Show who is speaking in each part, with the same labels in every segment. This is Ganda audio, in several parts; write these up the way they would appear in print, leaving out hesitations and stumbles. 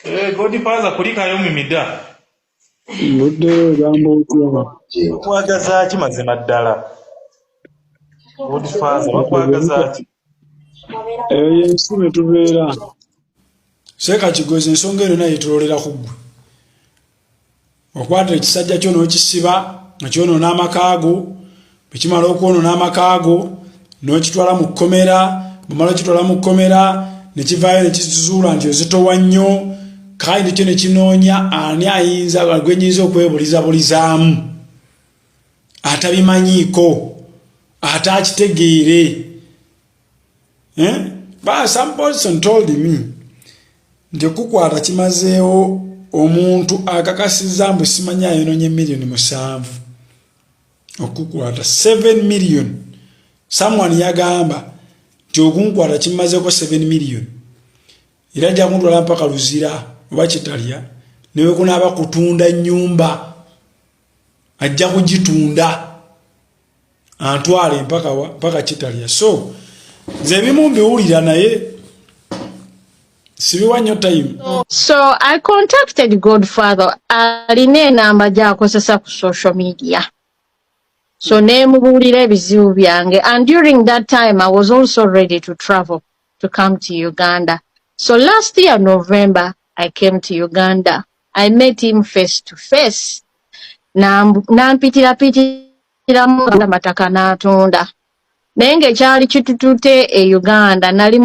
Speaker 1: Eh, Godfather, kulikayo mu mida.
Speaker 2: Mbuddeyo, ogamba otya?
Speaker 1: Bakwagaza ki mazima ddala? Godfather, bakwagaza ki?
Speaker 2: Eyo yensi mwe tubeera.
Speaker 3: Seeka Kigozi, ensonga eno naye yetololera ku ggwe. Okwata ekisajja kyo n'okisiba nga kyonoona amaka go. Bwe kimala okwonoona amaka go, n'okitwala mu kkomera. Bwemala okitwala mu kkomera, ne kivaayo ne kizuula nti ozitowa nnyo. Kale nekyo ne kinoonya ani ayinza gwe nyinza okwebulizabulizaamu atabimanyiiko, ate akitegeere, eh? But some person told me nti okukwata kimazeewo omuntu akakasizza mbu simanyi ayononye miliyoni 7 okukwata 7 million. Someone yagamba nti okunkwata kimazeeko 7 million, era ajja kuntwala mpaka Luzira oba Kitalya. Newe kunaaba kutunda nyumba, ajja kugitunda antwale mpaka wa, mpaka Kitalya. So nze ebimu mbiwulira, naye sibiwa nnyo time.
Speaker 4: So I contacted Godfather, alina enamba gy'akozesa ku social media. So nemubuulira ebizibu byange, and during that time I was also ready to travel to come to Uganda. So last year November I came to Uganda. I met him face to face. Nampitirampitiramu amataka n'atunda, naye ng'ekyali kitutute e Uganda, nali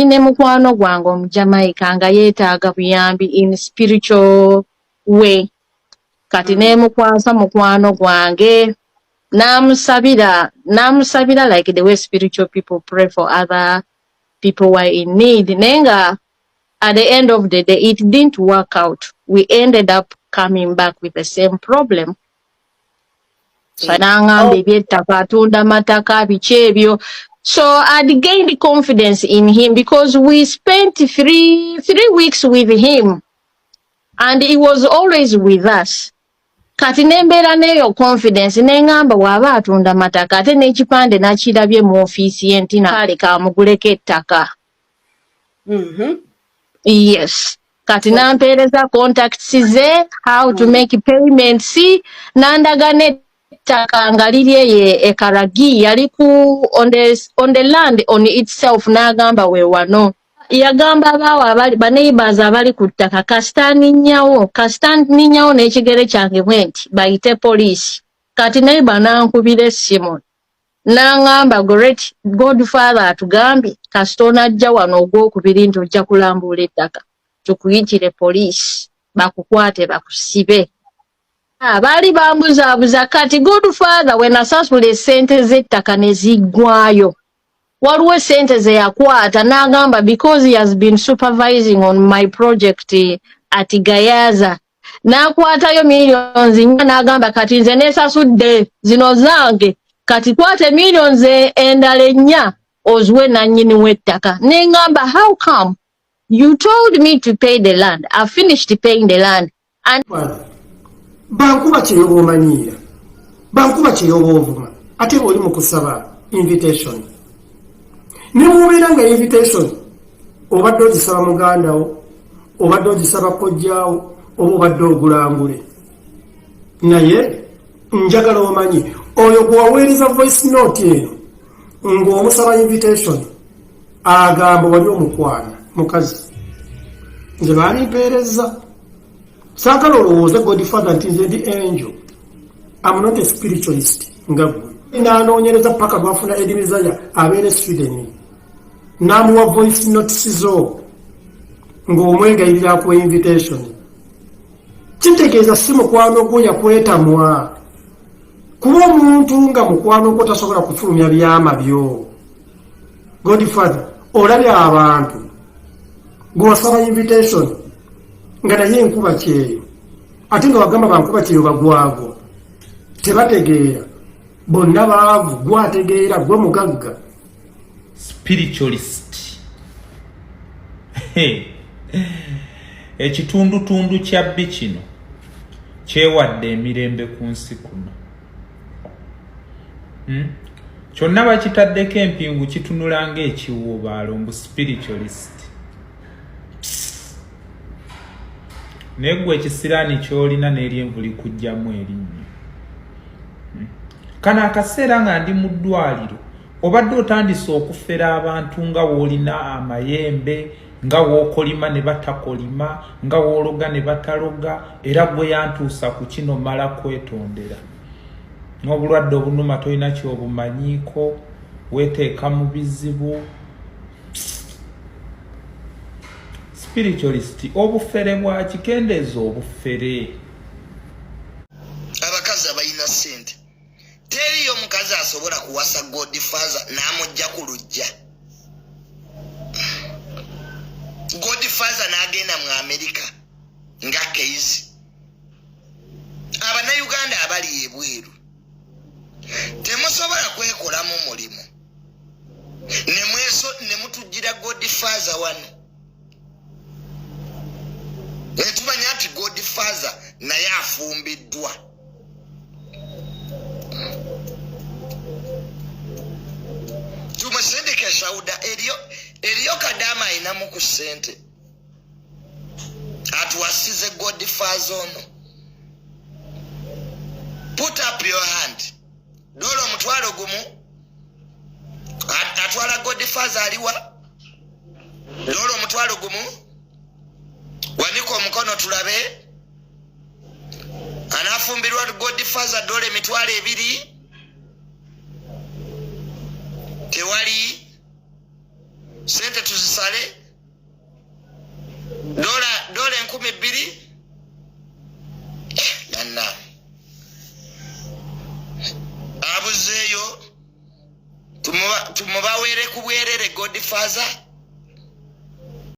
Speaker 4: ne mukwano gwange Omujamaica nga yeetaaga buyambi in spiritual way. Kati nemukwasa mukwano gwange, n'amusabira, n'amusabira like the way spiritual people pray for other people who are in need. Naye nga at the end of the day it didn't work out. We ended up coming back with the same problem. So n'aŋŋamba ebyettaka, atunda mataka, biki ebyo. So I'd gained confidence in him because we spent 3 weeks with him and he was always with us. Kati nembeera n'eyo confidence, neŋŋamba bw'aba atunda mataka, ate n'ekipande nakirabye mu ofiisi ye, nti kale kamuguleko ettaka. Yes, kati nampeereza contacts ze, how to make payments, nandaga n'ettaka nga liri eyo e Karagi, yali ku on the land on itself. N'agamba we wano, yagamba abaawo abali baneighbors abali ku ttaka, kasita nninnyawo n'ekigere kyange bwe nti, bayite poliisi. Kati neighbor n'ankubira essimu n'aŋŋamba, "Great Godfather atugambye kasita onajja wano ogwokubiri nti ojja kulambuula ettaka, tukuyitire poliisi bakukwate bakusibe." Ah, baali bambuzaabuza. Kati Godfather we nasasula essente z'ettaka ne ziggwayo, waliwo essente ze yakwata n'agamba because he has been supervising on my project at Gayaza, n'akwatayo millions 4, n'agamba kati nze neesasudde, zino zange, kati kwata millions endala 4 oziwe nannyini w'ettaka. Ne ŋŋamba, "How come? You told me to pay the land. I finished paying the land and
Speaker 5: Bankuba kyeyoba omanyiira, bankuba kyeyoba ovuma, ate bw'oli mu kusaba invitation, ne bw'obeera nga invitation obadde ogisaba mugandawo, obadde ogisaba kojjaawo, oba obadde ogulangule, naye njagala omanyi oyo gwe waweereza voice note eno ng'omusaba invitation, agamba wali omukwana mukazi. Nze balimpeereza, saagala olowooze, Godfather, nti nze ndi angel. Am not a spiritualist nga ggwe. Nanoonyereza paka lwafuna Edimizaya abeera Sweden, n'amuwa voice notes zo ng'omwegayirira akuwa invitation. Kitegeeza si mukwano gwo yakwetamwa, kuba omuntu nga mukwano gwo tasobola kufulumya byama byo. Godfather, olabye abantu gwewasaba invitation nga naye enkuba kyeyo, ate nga wagamba bankuba kyeyo bagwagwa, tebategeera, bonna baavu, gwategeera, gwe mugagga.
Speaker 6: Spiritualist, ekitundutundu kya bbi kino kyewadde emirembe ku nsi kuno, Kyonna bakitaddeko empingu, kitunula ng'ekiwuubaalo, mbu spiritualist. Naye gwe ekisiraani ky'olina n'eryenvu likugyamu erinnyo. Kano akaseera nga ndi mu ddwaliro obadde otandise okufera abantu nga w'olina amayembe, nga w'okolima ne batakolima, nga w'ologa ne bataloga, era gwe yantuusa ku kino mala kwetondera. N'obulwadde obunuma tolina ky'obumanyiiko, weeteeka mu bizibu. Spiritualist, obufere bwaki? Kendeeza obufere.
Speaker 7: Abakazi abalina ssente, teriyo mukazi asobola kuwasa Godfather n'amujja ku lujja. Godfather n'agenda mu Amerika nga Keizi. Abannayuganda abali ebweru temusobola kwekolamu mulimu ne mutujjira Godfather wano, netumanya nti Godfather naye afumbiddwa. Tumusindike Sauda, eriyo kadaama ayinamu ku ssente atuwasize Godfather ono. Put up your hand. Dola 50,000 atwala Godfather aliwa? Dola 50,000, wanika omukono tulabe. Anafumbirwa Godfather dola 20,000? Tewali sente, tuzisale. Dola 2,000 nanna abuzeeyo, tumubawere ku bwerere Godfather.